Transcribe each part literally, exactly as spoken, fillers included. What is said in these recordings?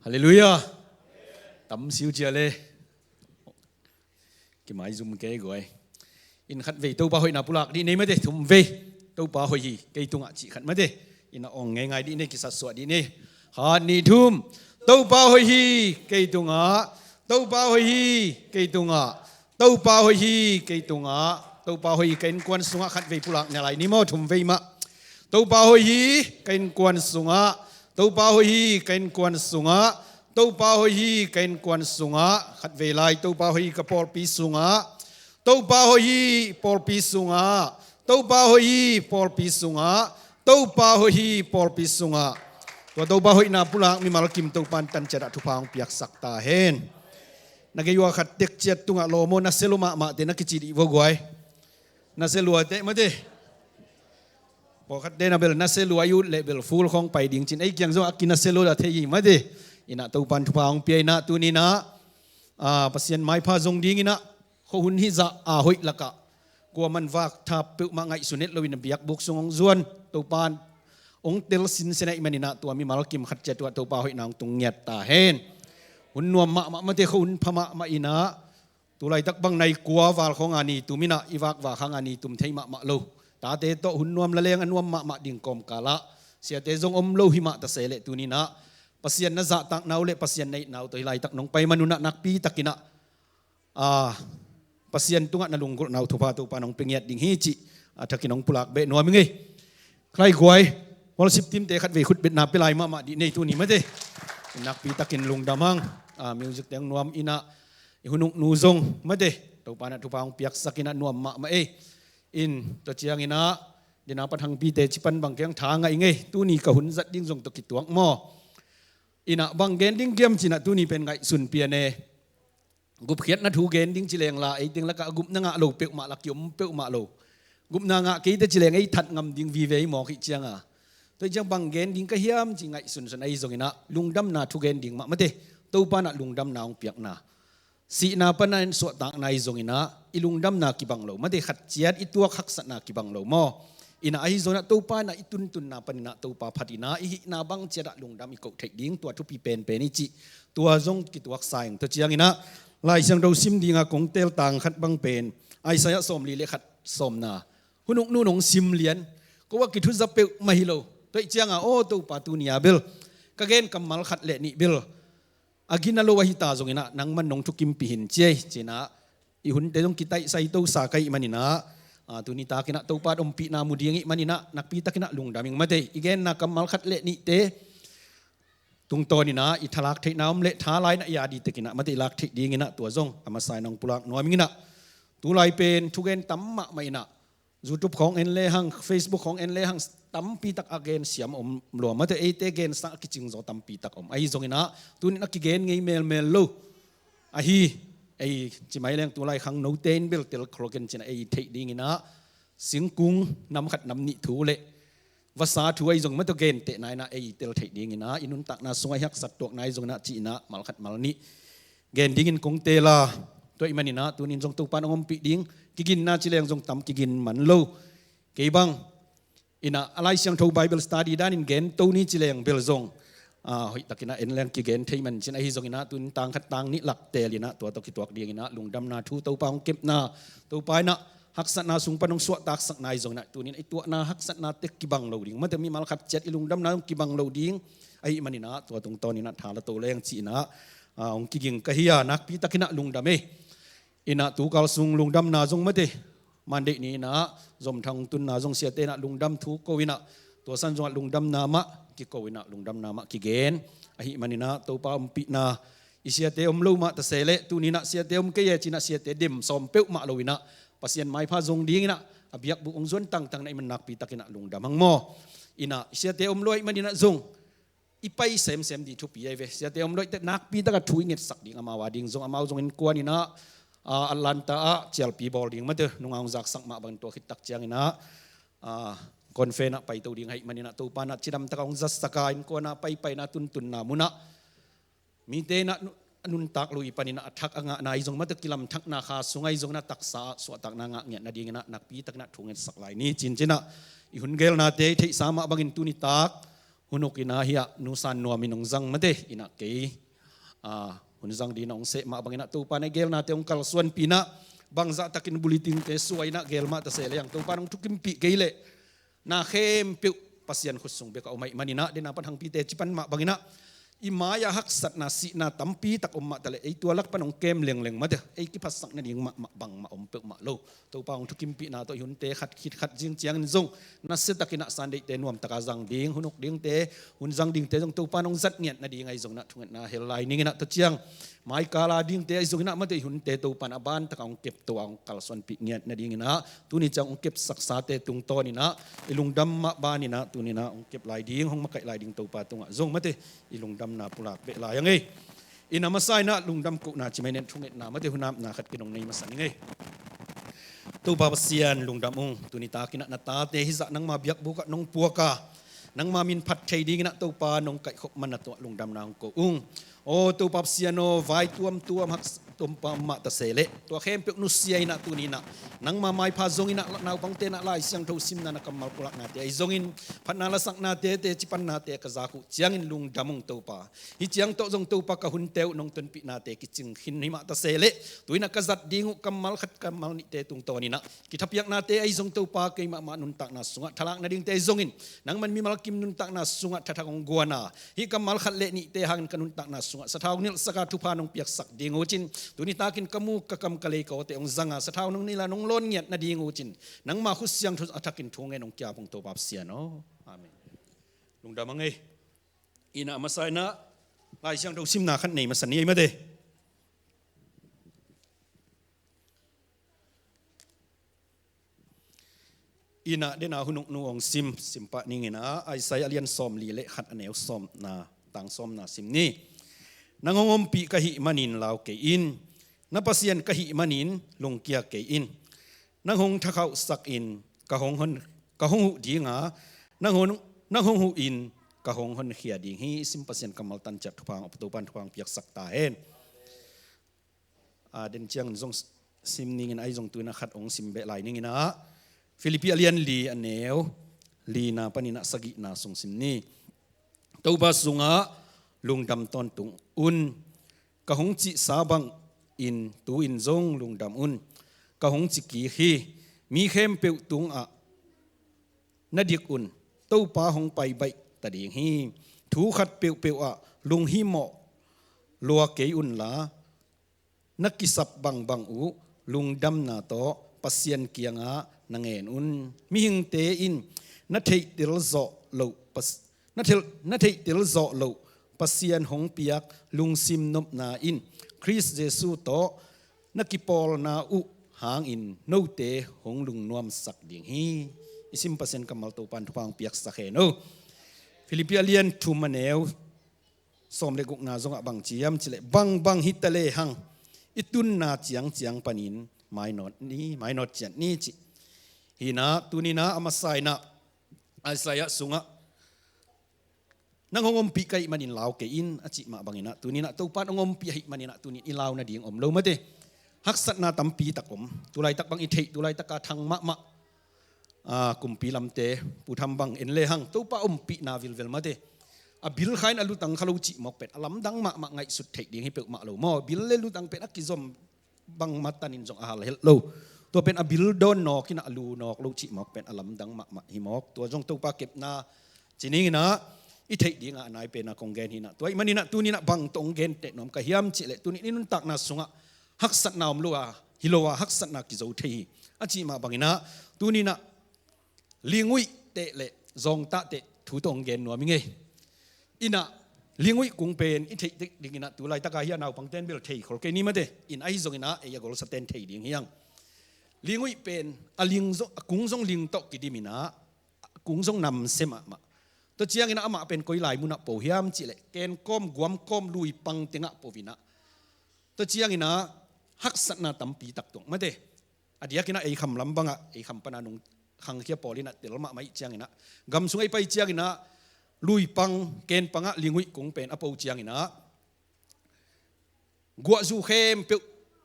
Halleluiah. Tam siu cia le. Kimaizum kei guai. In khat vei Topa hoihna pulak dih nei mate, thum vei. Topa hoih hi kei tungah cih khat mate. In a ong ngeingai dih nei, kisatsuah dih nei. Khat, nih, thum. Topa hoih hi kei tungah. Topa hoih hi kei tungah. Topa hoih hi kei tungah. Topa hoih hi ka innkuan sungah, khat vei pulak na lai ni maw, thum vei mah. Topa hoih hi ka innkuan sungah. Topa hoih hi ka innkuan sungah. Topa hoih hi ka innkuan sungah. Khat vei lai, Topa hoih hi ka pawlpi sungah. Topa hoih hi pawlpi sungah. Topa hoih hi pawlpi sungah. Topa hoih hi pawlpi sungah. Tua Topa hoihna pulak mimal kim Topa in tanciat ah thupha hong piaksak ta hen. Na gei ua khat tek ciat tungah lawm aw, na se lua mahmah te na kici dih vo guai. Na se lua teh mate. Pawlkhat te na bel na se lua i ut leh bel full khawng pai ding cin, ei kiang zong a ki na se lua thei hi mate. In ah Topa in thupha hong pia in ah tuni in ah, ah, Pasian maipha zong ding in ah, khuahun hih zah a hoih lakah kua man vak thap peuhmah ngaihsun het lo in a biakbuk sung hong zuan Topa in hong tel sinsen ahih manin ah tua mimal kim khat ciat uh ah Topa hoihna hong tung ngiat ta hen. Hun nuam mahmah mate, khuahun pha mahmah in ah, tu laitak bang nai kua val khawng a ni tum in ah, i vak val khawng a ni tum thei mahmah lo. Tate tawh hun nuam la leng a nuam mahmah ding kawmkal ah siate zong om lo hi mah ta se leh tuni in ah Pasian na zahtakna uh leh Pasian na itna uh tawh hih laitak nong pai man un ah nakpi takin ah, ah, Pasian tungah na lunggulhna uh thupha Topa in hong pia ngiat ding hi cih a thakin hong pulak beh nuam ing ei. Khlai guai, worship team te khat vei khutbetna pia lai mahmah dih nei tuni mate. Nakpi takin lungdam hang. Ah, music te hong nuam in ah, i hun uknu zong mate, Topa in ah thupha hong piaksak in ah nuam mahmah ei. In tua ciangin ah, dina pathangpite cipan bang kei hong tha ngah ing ei. Tuni ka hun zat ding zong tawh kituak maw. In ah bang gen ding kiam cin ah tuni pen ngaihsun pian e. Gupkhiatna thu gen ding ci leng la, ei teng lakah a gupna ngah lo peuhmah la, kiom peuhmah lo. Gupna ngah kei te ci leng ei that ngam ding vive i mawk hih ciang a. Tua hih ciang bang gen ding ka hiam ci ngaihsunsun ahi zongin ah, lungdamna thu gen ding mah mate. Topa in ah lungdamna hong piakna, sihna pan a en suahtakna ahi zongin ah, i lungdamna kibang lo mate, khat ciat i tuak haksatna kibang lo maw. In ah ahi zongin ah Topa in ah i tuntunna panin ah Topa phat in ah, i hihna bang ciat ah lungdam i koh theih ding, tua thupi penpen i cih tua zong kituaksa ing. Tua ciangin ah Lai Siangtho sim ding a kong teel tang khat bang pen Isaiah sawmli le khat sawmna. Hun uknu in hong sim lian. Ko a kithuza peuhmah hi lo. Tua hih ciang a, aw Topa, tuni a bel ka gen kammal khat le nih bel a gina lo ahi ta zongin ah nangman nong thukimpih in ci ei, ci-in ah i hunte zong kitaihsa i tosa ka hih manin ah, ah, tuni takin ah Topa ompihna mu ding i hih manin ah nakpi takin ah lungdam ing mate. I genna kammal khat le nihte tungtawnin ah i thalak theihna om leh tha lai-in ah i a dih tekin ah mate i lak theih dingin ah tua zong a masa in hong pulak nuam ing in ah. Tu lai pen thugen tam mahmah in ah, YouTube khawng en lehang, Facebook khawng en lehang, tampi tak a gen siam om lua mate, eite gensa a kicing zaw tampi tak om. Ahi zongin ah, tuni in a kigen ngei melmel lo. Ahi, ei ci mai leng tu lai khangnote in bel tel khol ken ci-in ah ei theih dingin ah, singkung nam khat nam nih thu le vasa thu ahi zong mate, gentehna in ah ei tel theih dingin ah, i nuntakna sungah i haksat tuakna ahi zongin ah ci-in ah mal khat mal nih gen dingin kong teel a, tua ahih manin ah tuni in zong Topa in hong ompih ding. Kiginna ci leng zong tam kigin man lo. Kei bang in ah a Lai Siangtho Bible study danin gen to ni ci leng bel zong, ah, hoih takin ah en leng kigen thei man ci-in, ahi zongin ah tuni in tang khat tang nih lak teel in ah tua tawh kituak dingin ah lungdamna thu, Topa hong kepna, Topa in ah haksatna sung pan hong suahtaksakna ahi zongin ah tuni in ah i tuahna haksatna tek kibang lo ding mate, mimal khat ciat i lungdamna zong kibang lo ding. Ahih manin ah tua tungtawnin ah tha la to leng ci-in ah, ah, hong kiging ka hi a, nakpi takin ah lungdam ei. In ah tukal sung lungdamna zong mate, Monday ni in ah zomthang tunna zong siate in ah lungdam thu ko in ah, tua san zong ah lungdamna mah kiko in ah lungdamna mah kigen. Ahih manin ah Topa ompihna, i siate om lo mah ta se leh tuni in ah siate om kei e ci-in ah siate dem sawm peuhmah lo in ah Pasian maipha zong dingin ah a biakbuk hong zuan tangtang na hih man nakpi takin ah lungdam hang maw. In ah siate om lo ahih manin ah zong i pai semsem ding thupi ahi ve. Siate om lo ahih teh nakpi takin thu i ngetsak ding, amau a ding zong, amau zong innkuan in ah, ah, Atlanta ah cialpi bawl ding mate, nunga hong zaksak mah bangin tua khit tak ciangin ah, ah, conference ah paito ding ahih manin ah Topa in ah cidam takin hong zatsak a, innkuan a paipaina tuntunna mun ah mite in ah nu-, a nuntak lui panin ah a thak a ngahna ahi zong mate, kilamthakna kha sung ahi zongin ah taksa ah suahtakna ngah ngiat nadingin ah nakpi takin ah thu ngetsak lai ni ci-in ci-in ah, i hun gelnate i theihsa mah bangin tuni tak Hun uk in ah hiah Nu San Nuam in hong zang mate, in ah kei, ah, hun zang dingin ah hong seh mah bangin ah Topa in ah geelnate hong kalsuanpih in ah, bangzah takin bulletin-te suah in ah geel mah ta se leh, Topa in hong thukimpih kei leh na khempeuh Pasian khut sung bek ah om ahih manin ah, den a pan hangpite ci pan mah bangin ah, i mai-ah haksatna, sihna tampi tak om mah ta leh, ei tua lak pan hong kem lengleng mate, ei kiphatsak nading mahmah bangmah om peuhmah lo. Topa hong thukimpihna tawh i hunte khat khit khat zing ciangin zong nasia takin ah Sunday-te nuamtak a zang ding, hun uk dingte, hun zang dingte zong Topa in hong zat ngiat nading ahi zongin ah thungetna hel lai ning in ah, tua ciang mai kal a dingte ahi zongin ah mate, i hunte Topa in a ban tak a hong kepto a hong kalsuanpih ngiat nadingin ah, tuni ciang hong kepsaksate tungtawnin ah i lungdam mah banin ah tuni in ah hong kep lai ding, hong makaih lai ding Topa tungah zong mate, i lungdamna pulak beh lai ing ei. In a masa in ah lungdam kohna ci mai nen thungetna mate, hun apna khat kin hong nei masa ning ei. Topa Pasian, lungdam ung, tuni takin ah na tate hizah nangma biakbuk ah nong puak a, nangma min phat thei dingin ah Topa nong kaihkhop man na tungah lungdamna hong ko ung. Aw Topa Pasian aw, vai tuamtuam hak tuampa mah ta se leh, tua khempeuh nusia in ah tuni in ah nangma maipha zong in ah naupangte in ah Lai Siangtho simna, na kammal pulaknate ahi zongin phatna lasaknate, teci pannate ka zak uh ciangin lungdam ung Topa. Hih ciang tawh zong Topa ka hunte uh nong tonpihnate kicing khin hi mah ta se leh, tu in ah ka zat ding uh kammal khat kammal nihte tungtawnin ah kithapiaknate ahi zong Topa keimahmah nuntakna sungah thalak nadingte ahi zongin, nangman mimal kim nuntakna sungah thathak hong guan a, hih kammal khat le nihte hangin ka nuntakna sungah sathau hong nilhsak a, thupha nong piaksak ding uh cin, tuni takin ka muk ka kam ka lei ka awte hong zang a, sathau nong nilh a nong lawn ngiat nading uh cin, nangma khut siangtho a thakin thu ngen hong ki-ap ung Topa Pasian aw. Amen. Lungdam ing ei. In ah masa in ah Lai Siangtho simna khat nei masa ni ei mate. In ah den a hun uk nu hong sim, simpah ning in ah Isaiah a lian sawmli le khat, a neu sawmna, tang sawmna sim ni. Nang hong ompih ka hih manin lau kei in, na Pasian ka hih manin lungkia kei in. Nang hong thakhauhsak in ka hong hon, ka hong huh ding a, nang hong, nang hong huh in ka hong honkhia ding hi. I sim Pasian kammal tan ciat thupha hong, Topa in thupha hong piaksak ta hen. A, den ciangin zong sim ning in ah, ahi zong tu in ah khat hong sim beh lai ning in ah, Philippi a lian li, a neu lina panin ah sagihna sung sim ni. Topa sungah lungdam tawntung un. Ka hong cihsa bangin tu-in zong lungdam un. Ka hong ci kik hi. Mi khempeuh tungah na dik un. Topa hong pai baih ta ding hi. Thu khat peuhpeuh ah lunghimawh lua kei unla, na kisap bangbang uh lungdamna tawh Pasian kiangah na ngen un. Mihingte in na theihtel zawh loh Pas-, na thel-, na theihtel zawh loh Pasian hong piak lungsim nopna in Khrist Jesuh tawh na kipawlna uh hangin note hong lungnuamsak ding hi. I sim Pasian kammal Topa in thupha hong piaksak hen aw. Philippi a lian thum, a neu sawm le gukna zongah bang ci hiam cih leh, bangbang hi ta lehang i tunna ciangciang panin mainawt ni, mainawt ciat ni ci. Hi in ah tuni in ah a masa in ah Isaiah sungah nang hong ompih ka hih manin lau kei in a cih mah bangin ah tuni in ah Topa in hong ompih ahih manin ah tuni in i lau nading om lo mate. Haksatna tampi tak om. Tulaitak bang i theih, tulaitak a thang mahmah, a, kumpi lamte, Pu Tham bang en lehang Topa ompihna vilvel mate. A bil kha in a lutang kha lo cih mawk pen a lamdang mahmah, ngaihsut theih ding hi peuhmah lo maw. Bil le lutang pen a kizom bangmah tanin zong a hal helh lo. Tua pen a bil dawn nawk in a lu nawk lo cih mawk pen a lamdang mahmah hi mawk. Tua zong Topa kepna ci ning in ah i theih dingah a nai pen a kong gen hi in ah, tua ahih manin ah tuni in ah bang tawh hong genteh nuam ka hiam cih leh, tuni in i nuntakna sungah haksatna om lo a, hi lo a, haksatna kizo thei hi. A cih mah bangin ah tuni in ah linguihteh le zawngtahteh thu tawh hong gen nuam ing ei. In ah linguih kung pen i theih ding in ah tulaitak a hi a, naupangte in bel thei khol kei ni mate. In ahi zongin ah ei a golsate'n thei ding hi hang. Linguih pen a ling zong, a kung zong ling tawh kidim in ah, a kung zong namsia mahmah. Tua ciangin ah amah pen koi lai munah po hiam cih leh, kenkawm, guamkawm, luipang tengah po in ah, tua ciangin ah haksatna tampi tak tuak mate. A diakin ah ei kham lam bangah, ei kham pana nung khangkhia pawl in ah tel mahmah ih ciangin ah, gam sung ei pai ciangin ah luipang, kenpangah linguih kung pen a po ciangin ah guahzu khempeuh,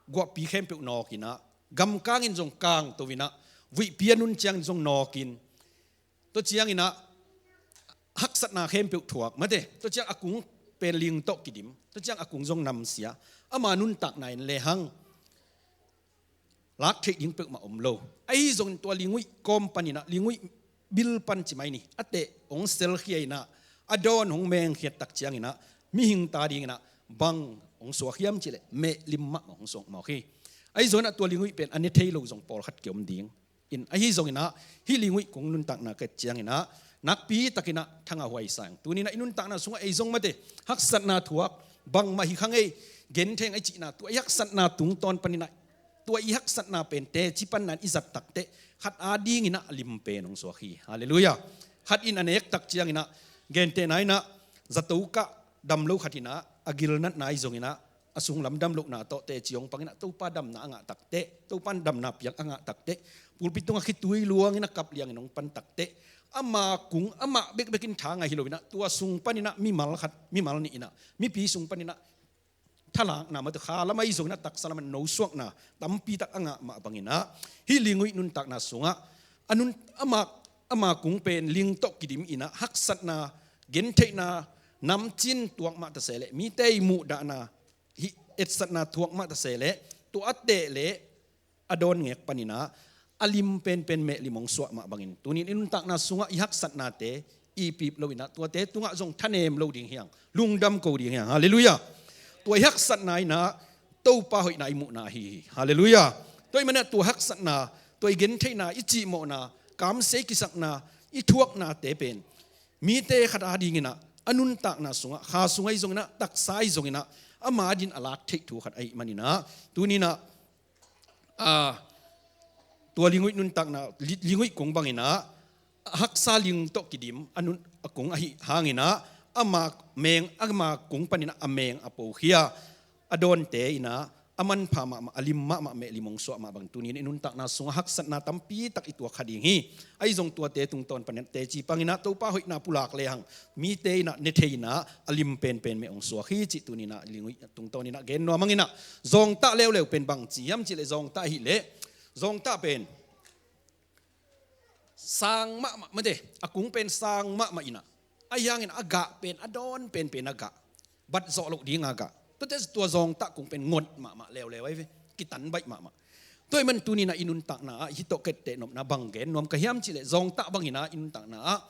guahpi khempeuh nawk in ah, gamkang in zong kangto in ah, vuihpi a nun ciangin zong nawk in, tua ciangin ah haksatna khempeuh thuak mate. Tua ciang a kung pen ling tawh kidim, tua ciang a kung zong namsia. Ama nuntakna in lehang lak theih ding peuhmah om lo. Ahi zongin tua linguih kawm paninah, linguih bil pan ci mai ni, a teh hong selkhia inah, a dawn hong mengkhiat tak cianginah, mihing ta dinginah bang hong suak hiam cihleh mehlim mahmah hong suak mawk hi. Ahi zonginah tua linguih pen a ne thei lo zong pawlkhat kiom ding in, ahi zonginah hih linguih kung nuntakna ka et cianginah nakpi takinah thangah huai sa ing. Tuninah i nuntakna sungah ei zong mate, haksatna thuak, bangmah hi kha ngei, genthei ing a i cihna, tua i haksatna tungtawn paninah tua i haksatna pen teci panna in i zat takteh khat a dinginah a lim pen hong suak hi. Halleluiah. Khat in a nek tak cianginah, gentehna inah zato kah dam lo khat inah a gilnatna ahi zonginah a sunglam dam lohna tawh teci hong panginah Topa damna a ngah takteh, Topa in damna piak a ngah takteh, pulpit tungah khitui luangin a kap liangin hong pan takteh, ama kung amah bekbekin tha ngah hi loinah tua sung paninah mimal khat, mimal nih inah, mipi sung paninah thalakna mate, kha lam ahi zonginah taksa lamah nosuakna tampitak a ngah mah banginah hih linguih nuntakna sungah a nun, ama, ama kung pen ling tawh kidim inah haksatna, gentheihna namcin tuak mah taseleh, mite i muhdahna hih etsatna thuak mah taseleh, tua a teh leh a dawn ngek paninah a lim penpen mehlim hong suah mah bangin, tunin i nuntakna sungah i haksatnate ipip loinah tuate tungah zong thanem lo ding hi hang, lungdam ko ding hi hang. Halleluiah. Tua i haksatna inah Topa hoihna i muhna ahi hi. Halleluiah. Tua i manah tua haksatna, tua i gentheihna, i cihmawhna, kamsia i kisakna, i thuaknate pen mite khat a dinginah a nuntakna sungah, kha sung ahi zonginah, taksa ahi zonginah ama din a lak theih thu khat ahih maninah, tuninah a, tua linguih nuntakna, li-, linguih kung banginah haksa ling tawh kidim a nun, a kung ahi hanginah ama meng, ama kung paninah a meng a pokhia, a dawnte inah a manpha mahmah, a lim mahmah, mehlim hong suah mah bangin, tunin i nuntakna sungah haksatna tampitak i tuak kha ding hi. Ahi zong tuate tungtawn paninah teci panginah Topa hoihna pulak lehang mite inah ne thei inah a lim penpen meh hong suak hi cih tuninah linguih tungtawn inah gen nuam hanginah, zawngtah leuleu pen bang ci hiam cihleh, zawngtah ahileh, zawngtah pen sang mahmah mate, a kung pen sang mahmah inah, ahi hangin a gah pen a dawn penpen a gah, bat zawh loh dinga gah, tuate tua zawngtah kung pen ngot mahmah leuleu ahi ve, kitan baih mahmah. Tua ahih man tuninah i nuntakna ah hih tawh ka etteh nopna bang gen nuam ka hiam cihleh, zawngtah banginah i nuntakna ah,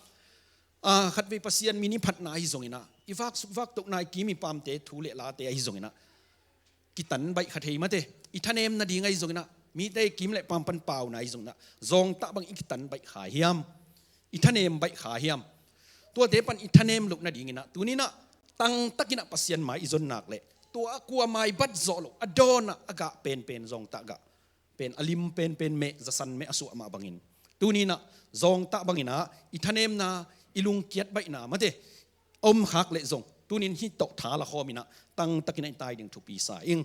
a, khatvei Pasian min i phatna ahi zonginah, i vaksuk vaktohna, i kim i pamte thu le late ahi zonginah kitan baih kha thei mate, i thanem nading ahi zonginah, mite i kim le pam pan pauna ahi zonginah, zawngtah bang i kitan baih kha hiam, i thanem baih kha hiam? Tuate pan i thanem loh nadinginah tuninah tangtakinah Pasian mai i zon nak leh, tua a kua mai bat zawh loh, a dawnah a gah penpen, zawngtah gah pen a lim penpen meh, zasan meh a suah mah bangin, tuninah zawngtah banginah i thanemna, i lungkiat baihna mate a om khak leh zong, tunin hih tawh tha lakhawm inah tangtakinah i tai ding thupi sa ing.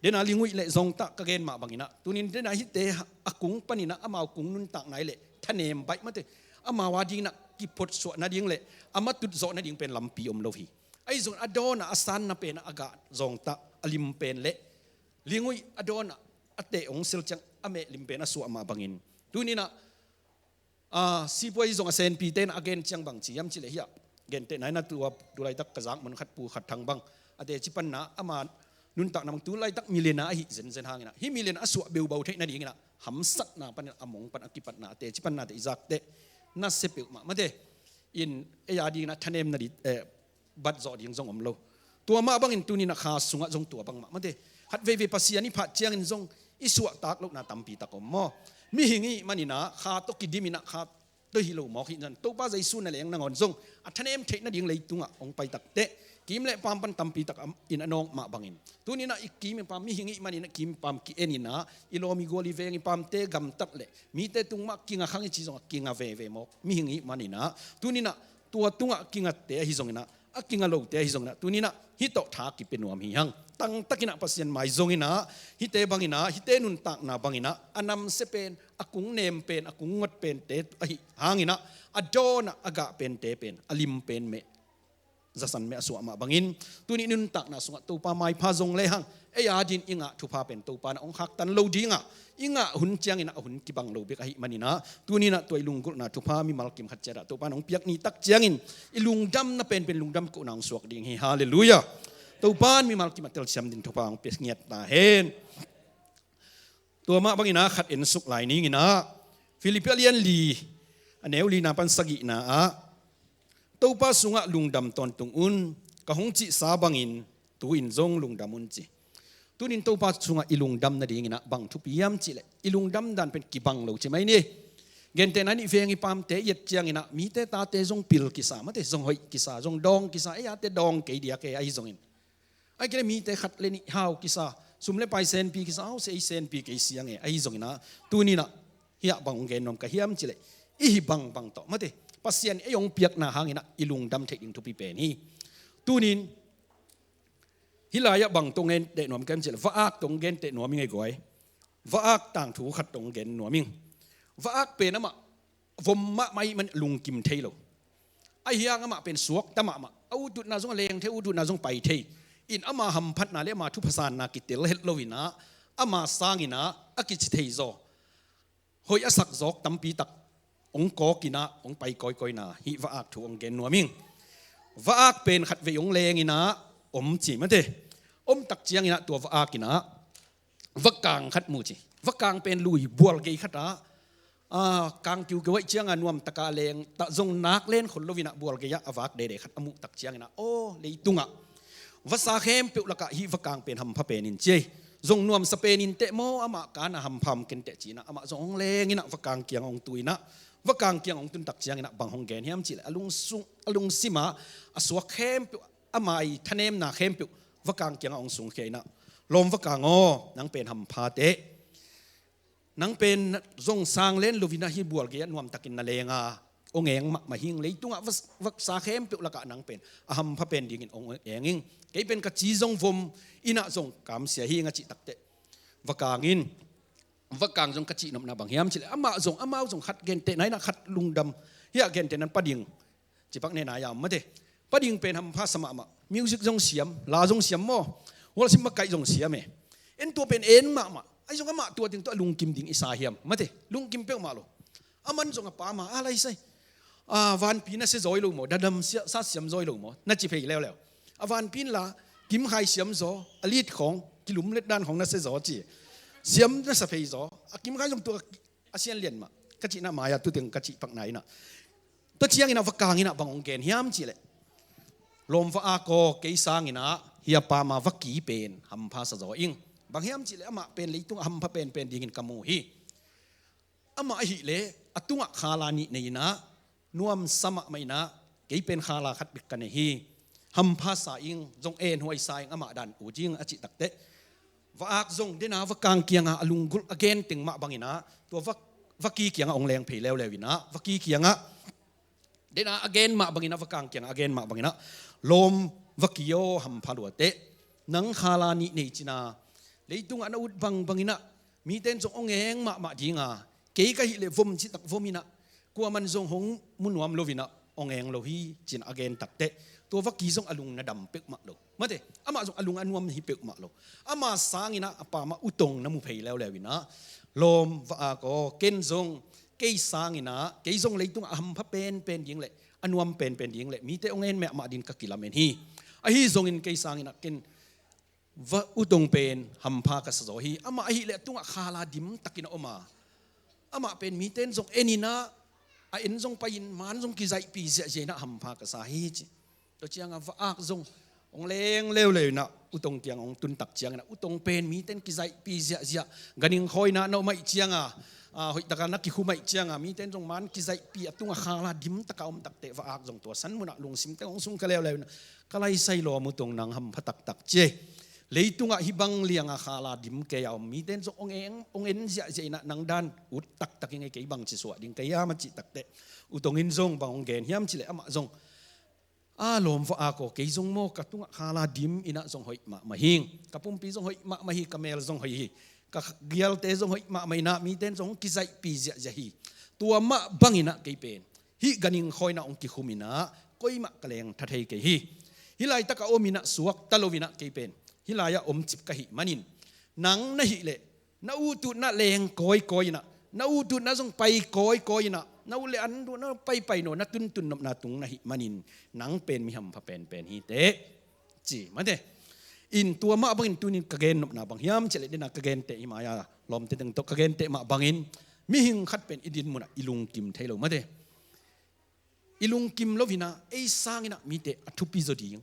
Dena linguih le zawngtah ka gen mah banginah, tunin dena hihte a kung paninah amau kung nuntakna hileh thanem baih mate, amau a dinginah kiphotsuah nading le a matut zawh nading pen lampi om lo hi. Ahi zong a dawnah a sanna penah a gah zawngtah a lim pen le linguih a dawnah a teh hong sil ciang a mehlim pen a suah mah bangin, tuninah, a, sipuai zong a senpite inah a gen ciang bang ci hiam cihleh, hiah gentehna inah tua tulaitak ka zak mun khat, Pu Khat Thang bang, a teci panna ama nuntakna bang tulaitak millionaire ahi zenzen hanginah, hih millionaire a suah beubau theih nadinginah hamsatna panin a mong pan a kipatna, a teci panna teh i zakteh nasia peuhmah mate, in ei a dinginah thanem nading, eh, bat zawh ding zong om lo. Tua mah bangin tuninah kha sungah zong tua bangmah mate, khatveivei Pasian i phat ciangin zong i suahtak lohna tampitak om maw? Mihing ih maninah kha tawh kidiminah kha tawh hi lo mawk hi zan, Topa Jesu na leng nangawn zong a thanem theih nading leitungah hong pai takteh kim le pam pan tampitak in a nawk mah bangin, tuninah i kim i pam, mihing ih maninah kim i pam ki-eninah i lawm i gual i veng i pamte gamtat leh mite tung mah kinga khang i ci zongah kinga veve mawk mihing ih maninah, tuninah tua tungah kingatte ahi zonginah, a kinga lote ahi zonginah, tuninah hih tawh tha kipia nuam hi hang. Tangtakinah Pasian mai zonginah, hihte banginah, hihte nuntakna banginah a namsia pen, a kung nem pen, a kung ngot pente ahi hanginah, a dawnah a gah pente pen a lim pen meh, zasan meh a suah mah bangin, tuni nuntakna sungah Topa maipha zong lehang Ei a din i ngah thupha pen Topa na hong khaktan lo ding a, i ngah hun ciangin a hun kibang lo bek ahih manin a, tuni-in a tua i lunggulhna thupha mimal kim khat ciat a Topa na hong piak ni tak ciangin i lungdamna penpen lungdam kohna hong suak ding hi. Halleluiah. Topa in mimal kim a telsiam ding thupha hong pia ngiat ta hen. Tua mah bangin a khat en suk lai ning in a, Filippi a lian li, a neu lina pan sagihna ah, Topa sungah lungdam tawntung un, ka hong cihsa bangin tu-in zong lungdam un ci. Tuni-in Topa sungah i lungdam nadingin a bang thupi hiam cih leh, i lungdam dan pen kibang lo ci mai ni. Gentehna in i veng i pamte i et ciangin a mite tate zong pil kisa, mate, zong hoih kisa, zong dawng kisa, ei ate dawng kei diak e, ahi zongin. Ahih kei leh mite khat le nih hau kisa, sum le pai senpi kisa, hau se ei senpi kei siang e, ahi zongin a, tuni-in a hiah bang hong gen nuam ka hiam cih leh, i hih bangbang tawh, mate, Pasian ei hong piakna hangin a i lungdam theih ding thupi pen hi. Tuni-in hih lai-ah bang tawh hong genteh nuam ka hiam cih leh, va-ak tawh hong genteh nuam ing ei guai. Va-ak tangthu khat tawh hong gen nuam ing. Va-ak pen amah vom mahmah ahih man lungkim thei lo. Ahi hang amah pen suakta mahmah. A ututna zong a leng thei, ututna zong pai thei. In ama hamphatna le ama thupha sanna kitel het lo in a, ama sangin a, a kici thei zaw, hoih a sak zawk tampi tak hong kawk in a, hong pai kawikawi na, hih va-ak thu hong gen nuam ing. Va-ak pen khatvei hong leng in a om ci, mate. Om tak ciangin a tua va-ak in a vakang khat mu ci. Vakang pen lui bual gei khat a, a, kang kiukiu ahih ciang a nuam tak a leng ta zong nak len khol lo in a bual gei ah a vak dede khat a muh tak ciangin a, aw, leitungah vasa khempeuh lakah hih vakang pen hampha pen in ci ei. Zong nuamsa pen in teh maw, amah kan a hampha om ken teh ci-in a, amah zong hong leng in a vakang kiangah hong tu in a, vakang kiangah hong tun tak ciangin a bang hong gen hiam cih leh, a lungsung, a lungsim ah a suak khempeuh, ama i thanemna khempeuh vakang kiangah hong sungkhia in a, lawm vakang aw, nang pen hampha teh. Nang pen zong sang len lo in a hih bual gei ah nuamtakin na leng a, hong eng mahmah ing. Leitungah va-, vasa khempeuh lakah nang pen a hampha pen dingin hong eng ing. Kei pen ka ci zong vom in a zong kamsia hi ing a cih tak teh, vakang in, vakang zong ka cihnopna bang hiam cih leh, amah zong, amau zong khat gentehna in a khat lungdam, hiah gentehna in Pa Ding, Cipak nena yam mate. Pa Ding pen hampha sa mahmah. Music zong siam, la zong siam maw. Worship makaih zong siam e. En tua pen en mahmah. Ahi zong amah tua teng tawh a lungkim ding i sa hiam, mate. Lungkim peuhmah lo. Aman zong a pa ma a lai sai. A, vanpi na sia zaw hi lo maw. Dadam sia, sa siam zaw hi lo maw, na ci phei leuleu. A vanpi in la, Kim Khai siam zaw, a lead khawng, kilum let dan khawng na sia zaw ci. Siam na sa phei zaw. A Kim Khai zong tua a sian lian mah ka cihna mai-ah tu teng ka cih pakna in ah, tua ciangin ah va kang in ah bang hong gen hiam cih leh, lawm va-ak aw, kei sangin ah hih a pa ma va ki pen hampha sa zaw ing. Bang hiam cih leh amah pen leitungah hampha penpen dingin ka mu hi. Amah ahih leh a tungah khala nih nei in ah, nuamsa mahmah in ah, kei pen khala khat bek ka nei hi. Hampha sa ing, zong enhuai sa ing, amah dan ut ing a cih takteh, va-ak zong dena va kang kiangah a lunggulh a gen teng mah bangin ah, tua va, va ki kiangah hong leng phei leuleu in ah, va ki kiangah dena a gen mah bangin ah, va kang kiangah a gen mah bangin ah, lawm va ki aw, hampha lua teh, nang khala nih nei cin ah, leitungah na ut bangbangin ah, mite in zong hong eng mahmah ding a, kei ka hih leh vom cih tak vom in ah, kuaman zong hong mu nuam lo in ah, hong eng lo hi, ci-in a gen takteh, tua va ki zong a lung na dam peuhmah lo. Mate, amah zong a lung a nuam hi peuhmah lo. Ama sangin ah a pa ma utong na mu phei leuleu in ah, lawm va-ak aw, ken zong, kei sangin ah, kei zong leitungah a hampha penpen ding leh a nuam penpen ding leh mite hong en mahmah dingin ka kilamen hi. Ahi zongin kei sangin ah ken va, utong pen hampha ka sa zaw hi. Amah ahih leh a tungah khala dim takin a om a, amah pen mite in zong en in ah, a en zong pai in, man zong kizaihpih ziahziah in ah hampha ka sa hi, ci. Tua ciangah va-ak zong hong leng leuleu in ah, utong kiangah hong tun tak ciangin ah, utong pen mite in kizaihpih ziahziah, ganhing khawi in ah na om ahih ciangah, a, hoih takah na kikhum ahih ciangah, mite in zong man kizaihpih, a tungah khala dim takah om takteh, va-ak zong tua san munah lungsim teng hong sungkhia leuleu in ah, ka lai sai lawm utong, nang hampha taktak, ci. Leitungah hih bang liangah khala dim kei a om mite in zong hong en, hong en ziahziah in ah, nang dan ut taktak ing ei, kei bangci suah ding ka hiam a cih takteh, utong in zong bang hong gen hiam cih leh, amah zong, a, lawm va-ak aw, kei zong maw ka tungah khala dim in ah zong hoih mahmah hi ing. Ka pumpi zong hoih mahmah hi, ka mel zong hoih hi, ka gialte zong hoih mahmah in ah, mite in zong hong kizaihpih ziahziah hi. Tua mah bangin ah kei pen hih ganhing khawi in ah hong kikhum in ah, koimah ka leng tha thei kei hi. Hih laitak a om in ah, suakta lo in ah kei pen hih lai-ah om cip ka hih manin, nang na hih leh na ututna leng kawikawi inah, na ututna zong pai kawikawi inah, na ut le an duh na paipai naw, na tuntun nopna tung na hih manin, nang pen mi hampha penpen hi teh, ci mate. In tua mah bangin tunin ka gen nopna bang hiam cih leh, dena ka genteh hi mai-a, lawmte teng tawh ka genteh mah bangin, mihing khat pen i din munah i lungkim thei lo mate. I lungkim lo inah, ei sang inah mite a thupi zaw ding,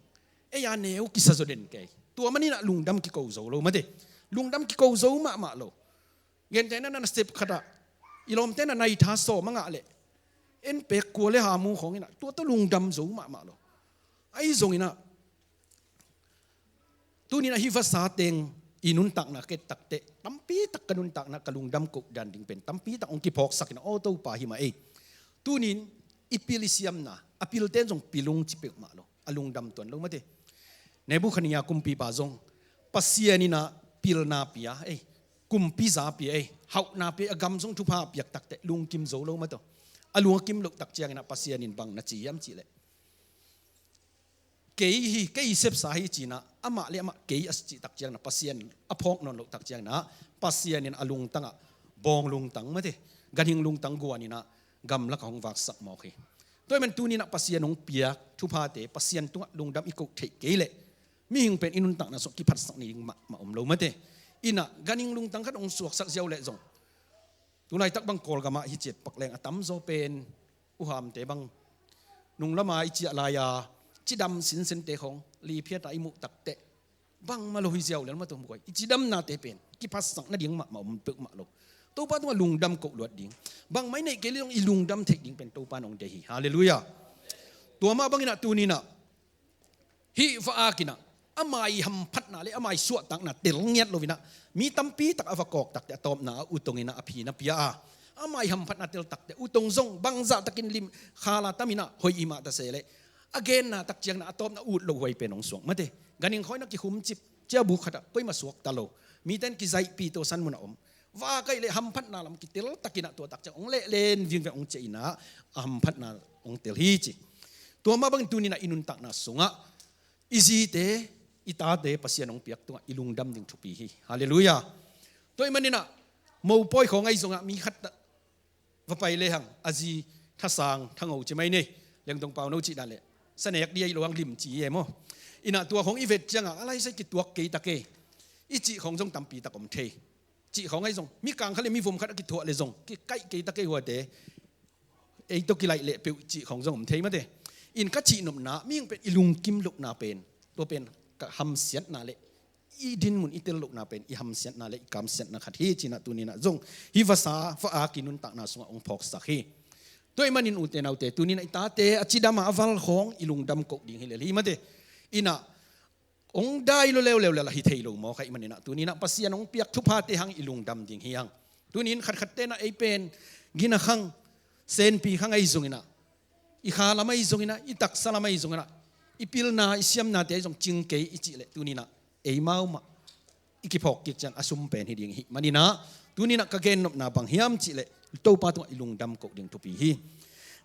ei a neu kisa zaw den kei. Tua maninah lungdam kiko zo lo mate. Lungdam kiko zo mahmah lo. Gentehna, na sep khatah i lawmte na naitha sawm a ngah leh, en pek kua le hamu khawng inah, tua tawh lungdam zo mahmah lo. Ahi zonginah, tuninah hih vasa teng i nuntakna ka et takteh, tampi tak ka nuntakna ka lungdam koh dan ding pen tampi tak hong kiphawksak inah, aw Topa hi mah ei. Tunin i pil i siamna, a pilten zong pil ung ci peuhmah lo, a lungdam tuan lo mate. Nebukhadnezzar kumpipa zong Pasian inah pilna pia ei, kumpi za pia ei, hauhna pia ei, a gam zong thupha a piak takteh lungkim zo lo mate. A lungkim loh tak cianginah Pasian in bang na ci hiam cih leh, kei hi, kei sepsa hi cinah, amah le amah kei a cih tak cianginah, Pasian a phawk nawn loh tak cianginah, Pasian in a lungtangah bawng lungtang mate, ganhing lungtang guan inah gamlakah hong vaksak mawk hi. Tua ahih man tuninah Pasian hong piak thuphate, Pasian tungah lungdam i koh theih kei leh, mihing pen i nuntakna sungah kiphatsak nading mahmah om lo mate. Inah ganhing lungtang khat hong suaksak ziau leh zong, tulaitak bang Kawlgamah hih ciat pak leng a tamzaw pen, uhamte bang nunglama i ciah lai-a cidam sinsente khawng liphiata i muh takteh, bangmah lo hi ziau lel mah tua mukoi, i cidamnate pen kiphatsak nading mahmah om peuhmah lo. Topa tungah lungdam koh luat ding, bangmah i neih kei leh zong i lungdam theih ding pen Topa in hong deih hi. Halleluiah. Tua mah banginah tuninah hih va-ak inah, ama i hamphatna le ama i suahtakna tel ngiat lo inah, mi tampi tak a va kawk takteh, a tawpna ah utong inah a phi na pia a, ama i hamphatna tel takteh, utong zong bangzah takin lim khala tam inah hoih i mah ta se leh, a genna tak cianginah a tawpna ut loh huai pen hong suak mate. Ganhing khawi inah kikhum cip, ciabu khatah koimah suakta lo, miten kizaihpih tawh san munah om. Va-ak ahih leh hamphatna lam kitel takinah tua tak ciang hong lehlen vingveng hong ciah inah, a hamphatna hong tel hi ci. Tua mah bangin tuninah i nuntakna sungah i zite, i tate Pasian hong piak tungah i lungdam ding thupi hi. Halleluiah. Tua ahih maninah mopawi khawng ahi zongah mi khat va pai lehang, a zi Thasang, Thango ci mai ni, Lengtong Pauno cih dan leh, sanek dih ahi lo hang lim ci hi e maw. Inah tua khawng i vet ciangah a laisai kituak kei ta kei, i cih khawng zong tampi tak om thei. Cih khawng ahi zong, mikang khat le mivom khat a kithuah le zong kikaih kei ta kei huate, ei tawh kilaih leh peuh cih khawng zong om thei mate. In ka cih nopna, mihing pen i lungkim lohna pen, tua pen ka hamsiatna le i dinmun i tel lohna pen i hamsiatna le i kamsiatna khat hi cinah tuninah zong hih vasa va-ak i nuntakna sungah hong phawksak hi. Tua ahih manin ute naute, tuninah i tate a cidam a, a val khawng i lungdam koh ding hi lel hi mate. Inah hong dai lo leuleu lel ahi thei lo mawk ahih maninah tuninah Pasian hong piak thuphate hang i lungdam ding hi hang. Tunin khatkhat tenah ei pen gina khang, senpi khang ahi zonginah, i kha lam ahi zonginah, i taksa lam ahi zonginah, i pilna i siamnate ahi zong cing kei i cih leh tuninah eimau mah i kiphawk kik ciang a sum pen hi ding ahih maninah, tuninah ka gennopna bang hiam cih leh Topa tungah i lungdam koh ding thupi hi.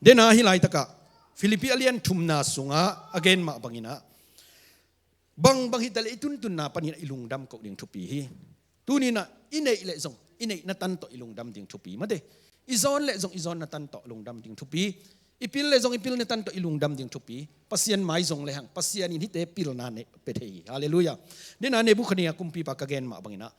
Dena hih laitakah Philippi a lian thumna sungah a gen mah banginah, bangbang hi ta leh i tuntunna paninah i lungdam koh ding thupi hi. Tuninah i neih leh zong i neihna tan tawh i lungdam ding thupi mate. I zawn leh zong i zawnna tan tawh lungdam ding thupi. I pil leh zong i pilna tan tawh i lungdam ding thupi. Pasian mai zong lehang Pasian in hihte pilna ne pia thei hi. Halleluiah. Dena Nebukhadnezzar kumpipa ka gen mah banginah,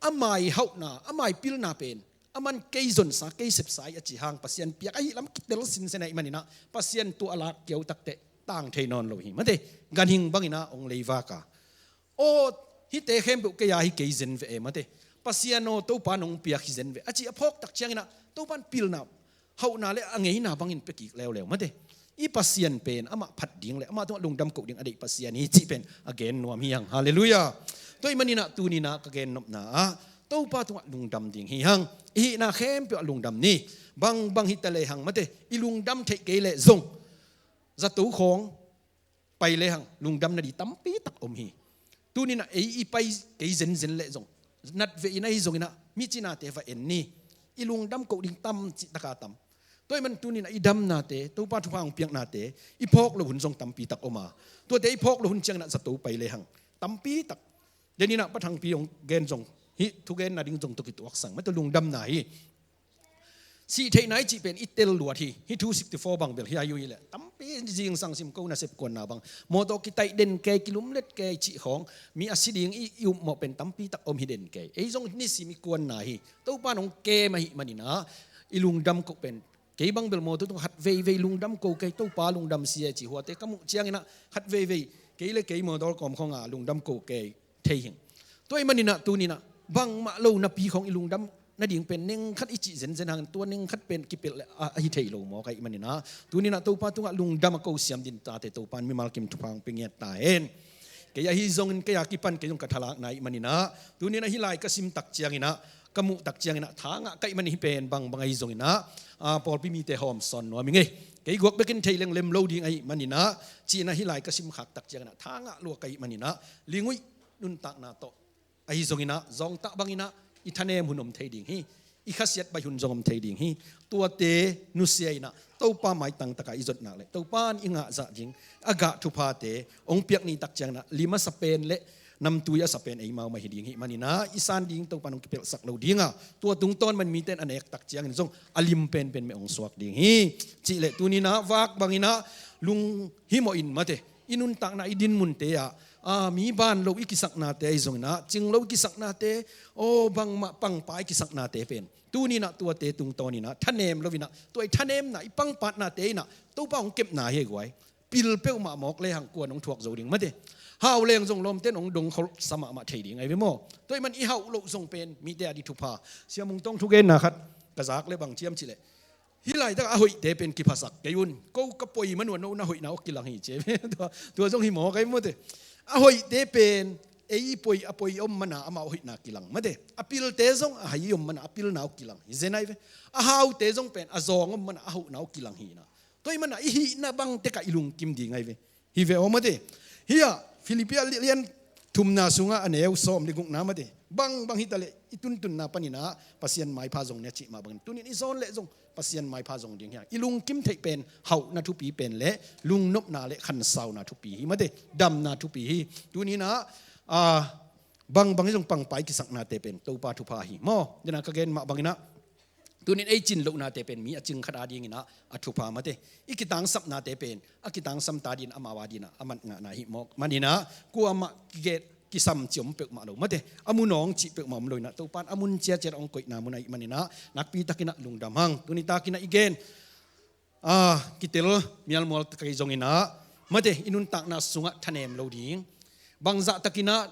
ama i hauhna, ama i pilna pen, aman kei zonsa, kei sepsa hi a ci hang, Pasian piak ahih lam kitel sinsen ahih maninah Pasian tua a lak kiau takteh tang thei nawn lo hi mate. Ganhing banginah hong leivak a, aw, hihte khempeuh kei a hi kei zen ve e mate. Pasian aw, Topa nong piak hi zen ve a ci a phawk tak cianginah Topa in pilna, hauhna le a ngeina bangin pia kik leuleu mate. I Pasian pen amah phat ding le amah tungah lungdam koh ding a deih Pasian hi cih pen a gen nuam hi hang. Halleluiah. Tua ahih maninah tuninah ka gennopna ah Topa tungah lungdam ding hi hang. I hihna khempeuh ah lungdam ni. Bangbang hi ta lehang mate, i lungdam theih kei leh zong zato khawng pai lehang lungdam nading tampi tak om hi. Tuninah ei i pai kei zenzen leh zong, nat veh in ahi zonginah micinate va en ni. I lungdam koh ding tam cih taka tam. Tua ahih man tuninah i damnate, Topa thupha hong piaknate i phawk loh hun zong tampi tak om a, tuate i phawk loh hun cianginah zato pai lehang tampi tak Deninah Pa Thangpi hong gen zong, hih thugen nading zong tawh kituaksang mate, lungdamna hi. Sih theihna i cih pen i tel luat hi. Hih two sixty-four bang bel hi a, hi uh hileh tampi zingsang sim ko, nasep kuanna bang, mawtaw kitaih den kei, kilumlet kei cih khawng, mi a si ding i, i upmawh pen tampi tak om hi den kei. Ei zong nisim i kuanna hi. Topa in hong kem ahih maninah i lungdam koh pen, kei bang bel mawtaw tung khat veivei lungdam ko kei, Topa lungdam sia ci, huate ka muh cianginah khat veivei kei le kei mawtaw kawm khawnga lungdam ko kei thei hing. Tua ahih maninah tuninah bangmah lo napi khawng i lungdam nading pen nengkhat i cih zenzen hangin, tua nengkhat pen kipelh le a, a hi thei lo mawk ahih maninah tuninah Topa tungah lungdam a ko siam ding tate Topa in mimal kim thupha hong pia ngiat ta hen. Kei ahi zongin, kei a kipan kei zong ka thalakna ahih maninah tuninah hih lai ka sim tak cianginah, ka muh tak cianginah, thangah ka hih manin hih pen bangbang ahi zonginah, a, pawlpi mite hawm sawn nuam ing ei. Kei guak bekin thei lenglem lo ding ahih maninah, cinah hih lai ka sim khak tak cianginah, thangah lua ka hih maninah, Linguih nuntakna tawh ahi zonginah, zawngtah banginah i thanem hun om thei ding hi. I khasiat baih hun zong om thei ding hi. Tuate nusia inah Topa maitang takah i zot nak le, Topa in i ngahzah ding a gah thuphate hong piak ni tak cianginah, lim a sa pen le namtui a sa pen eimau mah hi ding hih maninah, i san ding Topa in hong kipelhsak lo dinga, tua tungtawn man mite in a nek tak ciangin zong a lim penpen meh hong suak ding hi. Cih le tuninah vak banginah lunghimawh in mate, i nuntakna, i dinmunte ah, a, mi ban lo i kisaknate ahi zonginah, cing lo i kisaknate, aw, bangmah pangpa i kisaknate pen tuninah tuate tungtawninah thanem loinah, tua i thanemna, i pangpatnate inah Topa hong kepna hi guai. Pil peuhmah mawk lehang kuan hong thuak zo ding mate. Hau leng zong lawmte in hong dongkholhsa mahmah thei ding ahi ve maw? Tua ahih man i hauh loh zong pen mite a di thupha. Sia Mung Tawng thugenna khat ka zak le bang ciam cih leh, hih laitak a hoihte pen kiphasak kei un. Ko ka poi man uh a, no na hoihna uh kilang hi ci. Tua, tua zong hi mawk ahi mawte. A hoihte pen ei i poi, a poi om mana amau hoihna kilang mate. A pilte zong a hai i om mana a pilna uh kilang hi zen ahi ve. A haute zong pen a zawng om mana a hauhna uh kilang hi na. Tua ahih mana i hihna bang tekah i lungkim ding ahi ve. Hi ve aw mate. Hia Philippi a lian thumna sungah a neu sawm le gukna mate, bangbang hitaleh i tuntunna paninah Pasian maipha zong ni a cih mah bangin, tunin i zawn leh zong Pasian maipha zong ding hi hang. I lungkim theih pen hauhna thupi pen le lungnopna le khansauna thupi hi mate, damna thupi hi. Tuninah, a, bangbang hi zong pangpa i kisaknate pen Topa thupha hi maw? Dena ka gen mah banginah, tunin ei cin lohnate pen mi a cing khat adinginah a thupha mate. I kitangsapnate pen a kitangsam ta dingin amau adinah a mat ngahna hi mawk maninah, kuamah kiget kisam ci om peuhmah lo mate. A mun awng cih peuhmah om loinah, Topa in a mun ciaciat hong koihna mun ahih maninah, nakpitakinah lungdam hang. Tuni takinah i gen, a, kitel mialmual kei zonginah mate, i nuntakna sungah thanem lo ding. Bangzahtakinah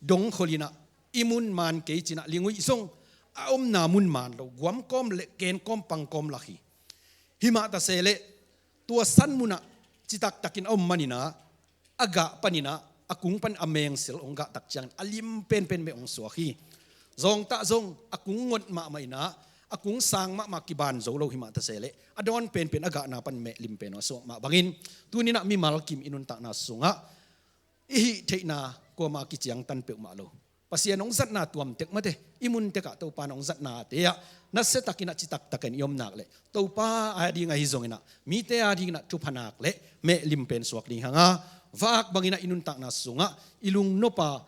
dongkholinah, i mun man kei cinah, Linguih zong a omna mun man lo, guam kawm le ken kawm pang kawm lak hi. Himah ta se leh tua san munah citaktakin a om maninah, a gah paninah, a kung pan a mengsel hong gah tak ciangin a lim penpen meh hong suak hi. Zawngtah zong a kung ngot mahmah inah, a kung sang mahmah kiban zo lo himah ta se leh, a dawn penpen a gahna pan meh lim pen hong suak mah bangin, tuninah mimal kim i nuntakna sungah i hih theihna kuamah kiciangtan peuhmah lo. Pasian hong zatna tuamtek mate, i mun tekah Topa in hong zatnate ah nasiatakinah citaktakin i om nak leh, Topa ading ahi zonginah, mite adinginah thupha nak leh meh lim pen suak ding hanga, vak banginah i nuntakna sungah i lungnop a,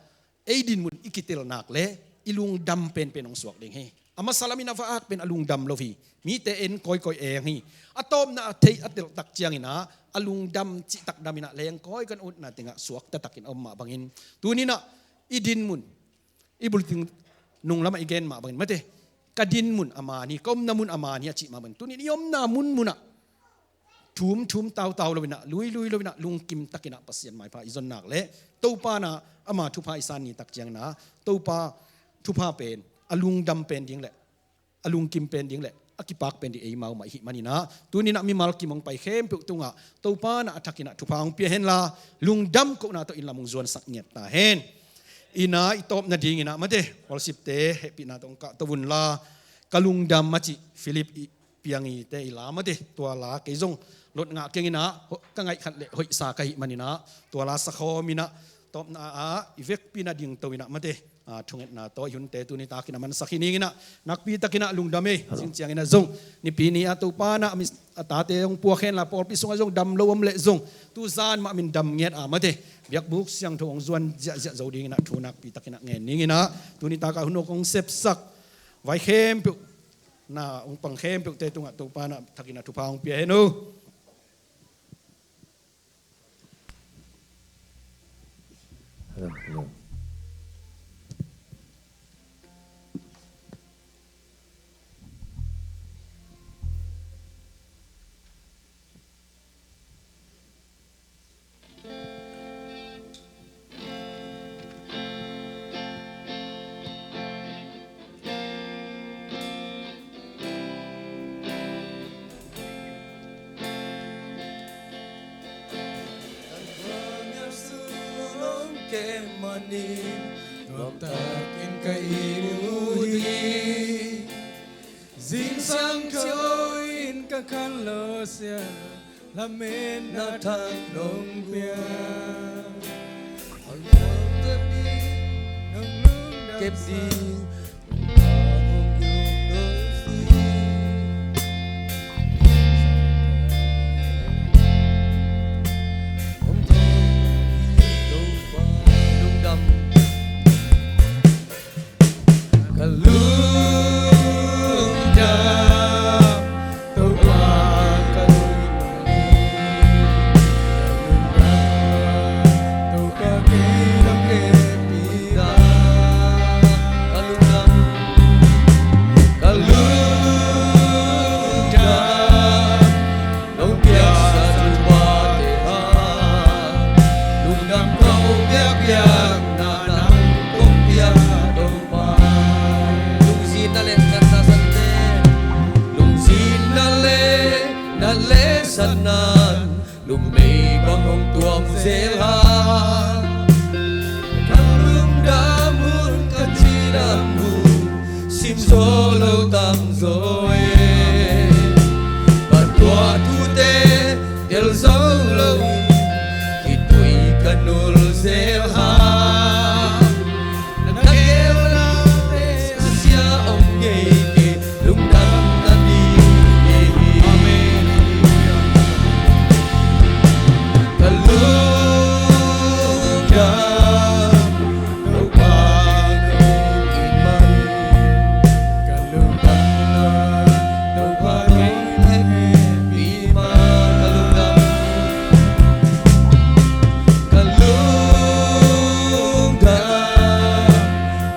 ei dinmun i kitel nak leh i lungdam penpen hong suak ding hi. A masa lamin a va-ak pen a lungdam lo hi. Mite en kawikawi eng hi. A tawpna a theih a telh tak cianginah a lungdam cihtak daminah lengkawi kan utna tengah suakta takin a om mah bangin, tuninah i dinmun, i bulletin nunglamah i gen mah bangin mate, ka dinmun a man hi, ka omna mun a man hi a cih mah bangin, tunin i omna munmunah thum thum tautau loinah, luilui loinah, lungkim takinah Pasian maipha i zon nak leh, Topa na ama thupha i san ni tak cianginah, Topa thupha pen a lungdam pen ding le a lungkim pen ding le a kipak pen ding eimau mah i hih maninah, tuninah mimal kim hong pai khempeuh tungah Topa na a thakinah thupha hong pia henla, lungdam kohna tawh inn lam hong zuansak ngiat ta hen. Inah i tawp nadinginah mate, worshipte hehpihna tawh hong kahto unla, Ka Lungdam a cih Philip i Piangite i la mate, tua la kei zong lot ngah kenginah, ka ngaih khat le hoihsa ka hih maninah, tua la sakhawm inah, tawpna ah i vekpi na dingto inah mate, a, thungetna tawh i hunte tuni takin a mansak hi ning in ah, nakpi takin ah lungdam ei. Zing ciangin ah zong Nipi ni ah Topa in ah a mi, a tate hong puak hen la, pawlpi sungah zong dam lo om leh zong tu zan mah min dam ngiat a mate, biakbuk siangtho hong zuan ziahziah zo dingin ah thu nakpi takin ah ngen ning in ah, tuni takah hun hong sepsak vai khempeuh, na hong pang khempeuhte tungah Topa in ah thakin ah thupha hong pia hen aw. Zingsang tho in ka khan lo sia, lametna thang nong pia. Kep ding. Lungdam. Ka lungdam, Topa ka lungdam. Ka lungdam, Topa kei nong hehpih ta. Ka lungdam, ka lungdam. Nong piaksa thuphate hang, lungdam ko biakpiakna nang kong pia Topa. Lungzinna le natna sante, lungzinna le nat le satna, numei bang hong tuam zel hang. Ka lungdam hun, ka cidam hun, sim zo lo tam zaw e. Ka tuah thute tel zo lo, khitui ka nul zel hang. Na geelnate a sia om ngei kei, lungdam nading hi. Amen. Ka lungdam, Topa nong it man. Ka lungdam, Topa nong hehpih man. Ka lungdam, ka lungdam,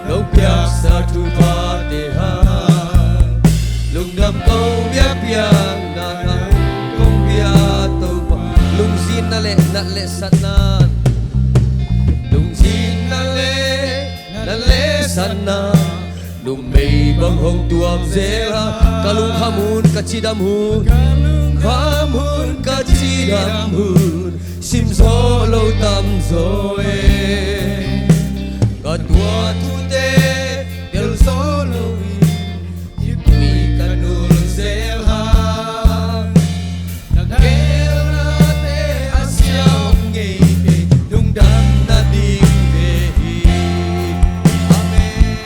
nong piaksa thuphate hang. Lungdam ko biakpiakna nang kong pia Topa. Lungzinna le nat le satna, lungzinna le nat le satna, numei bang hong tuam zel hang. Ka lungkham hun, ka cidam hun, ka lungkham hun, ka cidam hun, sim zo lo tam zaw e. Ka tuah thute tel zo lo in, khitui ka nul zel hang. Na geelnate a sia om ngei kei, lungdam nading ve hi. Amen.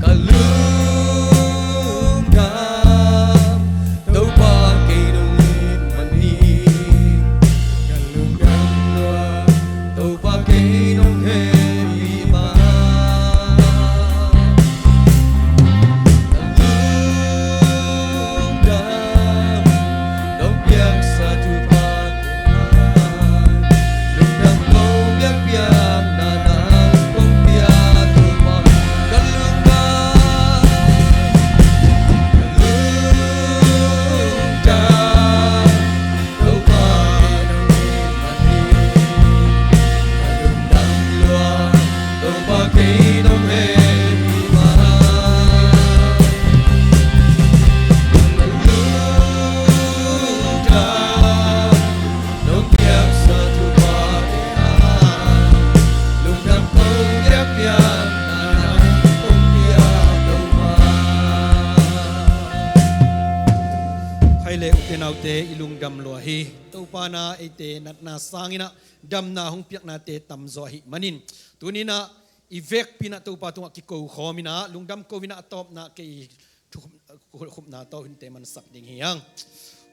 Ka lungdam, Topa kei nong it man hi. Ka lungdam lua, Topa kei nong hehpih man. Ka lungdam, nong piaksa thuphate hang. Lungdam ko biakpiakna nang kong pia Topa. Ka lungdam, ka lungdam. Topa nong it man hi. Ka lungdam lua, Topa kei nong hehpih man. Ka lungdam, nong piaksa thuphate hang. Lungdam ko biakpiakna nang kong pia Topa. Khai le ute naute, i lungdam lua hi. Topa in ah eite natna sangin ah damna hong piaknate tamzaw ahih manin, tuni in ah i vekpi in ah Topa tungah kiko khawm in ah, lungdam ko in ah, a tawpna kei thu khupna tawh hunte mansak ding hi hang.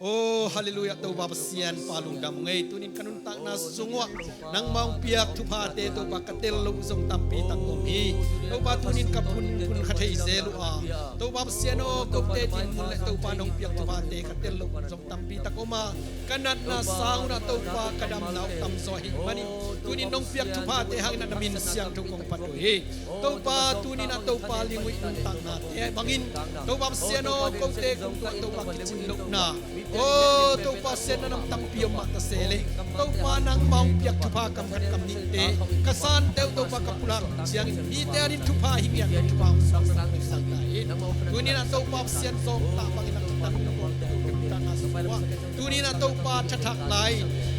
Oh, halleluiah, Topa Pasian pa lungdam ung ei. Tunin ka nuntakna sung uah nangmah hong piak thuphate Topa ka tel loh zong tampi tak om hi. Topa tunin ka phunphun kha thei zel uh a, Topa Pasian aw, kote dinmun le Topa nong piak thuphate ka tel loh zong tampi tak om a, ka natna sang un ah Topa ka damna uh tamzaw ahih manin tunin nong piak thuphate hangin ah na min siangtho kong phat uh hi. Topa tunin ah Topa Ling Uih nuntaknate bangin Topa Pasian aw, kote kong tuah Topa kicin lohna, oh Topa Pasian, na nam tampi om mah ta se leh Topa nangmah hong piak thupha kam khat kam nihte ka sante uh Topa ka pulak ciangin mite adingin thupha hi ngiat lo thupha hong suaksak ngiat ta in. Tunin ah Topa Pasian zawngtah bangin a kitan na kawmte uh ka nuntakna sung uah tunin ah Topa thathak lai,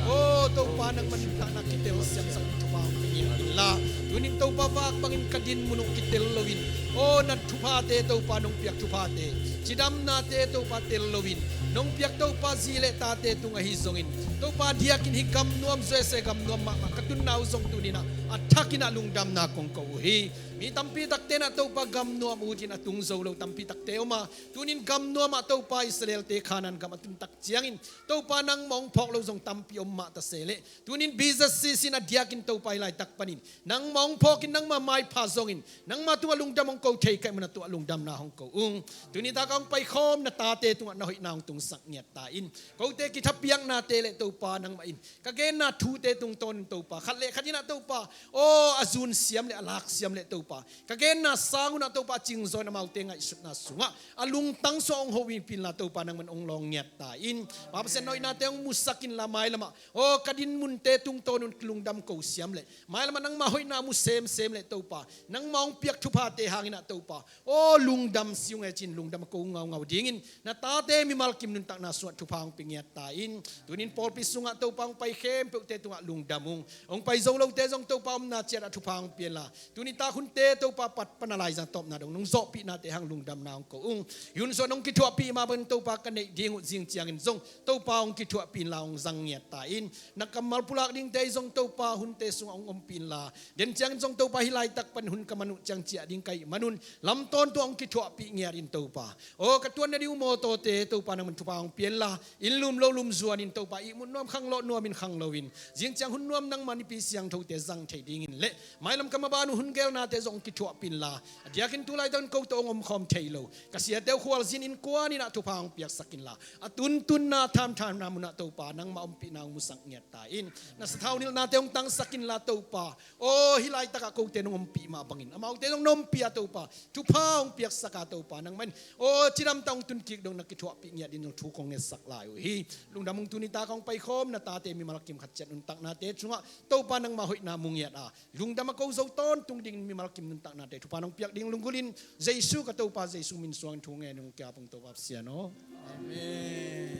oh Topa nangmah nuntakna kitel siamsak thupha hong pe ngiat inla, tunin Topa vak bangin ka dinmun uh kitel loin, oh na thuphate Topa nong piak thuphate, cidamnate Topa tel loin nong piak Topa zi le tate tung ahi zongin Topa diakin hih gamnuam, U S A gamnuam mahmah ka tunna uh zong tunin ah a thakin ah lungdamna kong ko uh hi. Mi tampi takte in ah Topa gamnuam utin a tung zo lo tampi takte om a, tunin gamnuam ah Topa Israelte Kanaan gam a tun tak ciangin Topa nangmah hong phawk lo zong tampi om mah ta se leh tunin B Z C C in a diakin Topa hih laitak panin nangmah hong phawkin nangmah maipha zongin nangmah tungah lungdam hong ko thei ka hih manin tua lungdamna hong ko ung. Tuni tak a hong paikhawm na tate tungah na hoihna hong tungsak ngiat ta in. Kote kithapiaknate le Topa nangmah in ka genna thute tungtawnin Topa khat le khat in ah Topa aw a zun siam le a lak siam le Topa ka genna sang un ah Topa a cingzaw in amaute ngaihsutna sungah a lungtang sungah hong ho in pin la Topa nangmah in hong lawng ngiat ta in. Pa Pasian, na hoihnate hong musak inla mailamah aw ka dinmunte tungtawn un lungdam ko siam le mailamah nangmah hoihna mu semsem le Topa nangmah hong piak thuphate hangin ah Topa aw lungdam si ung e cin lungdam a ko ngaungau dingin na tate mimal kim nuntakna sungah thupha hong pe ngiat ta in. Tunin pawlpi sungah Topa hong pai khempeuhte tungah lungdam ung. Hong pai zo lote zong Topa omna ciat ah thupha hong pia inla tuni tak hunte Topa pat pan a laizang tawpna dong nong zawhpihnate hang lungdamna hong ko ung. Hi hun sungah nong kithuahpih mah bangin Topa ka neih ding uh zing ciangin zong Topa hong kithuahpih inla hong zang ngiat ta in. Na kammal pulak dingte zong Topa hunte sungah hong ompih inla den ciangin zong Topa hih laitak pan hun ka man uh ciang ciah ding ka hih manun lamtawn tungah hong kithuahpih ngiat in Topa aw ka tuan nading uh mawtawte Topa nangmah in thupha hong pia inla inn lum lo lum zuanin Topa ihmut nuam khanglawh nuamin khangloin zing ciang hun nuam nangmah nipi siangthote zang thei dingin le mailam ka maban uh hun gelnate zong hong kithuahpih inla a diakin tu laitak in ko tawh hong omkhawm thei lo ka siate uh khualzin innkuan in ah thupha hong piaksak inla a tuntunna thamthamna munah Topa nangmah ompihna hong musak ngiat ta in. Na sathau nilhnate hong tangsak inla Topa aw hih laitakah kote nong ompih mah bangin amaute zong na ompih a Topa thupha hong piaksak a Topa nangmah in aw cidamtak hong tunkik dong na kithuahpih ngiat in zong thu kong ngetsak lai uh hi. Lungdam ung. Tuni tak a hong paikhawm na tate mimal kim khat ciat nuntaknate sungah Topa nangmah hoihna mu ngiat a lungdam a ko zo tawntung dingin mimal kim nuntaknate thupha nong piak ding lunggulhin Jesu ka Topa Jesu min suangin thu ngen ung. Ka ap ung Topa Pasian aw. Amen.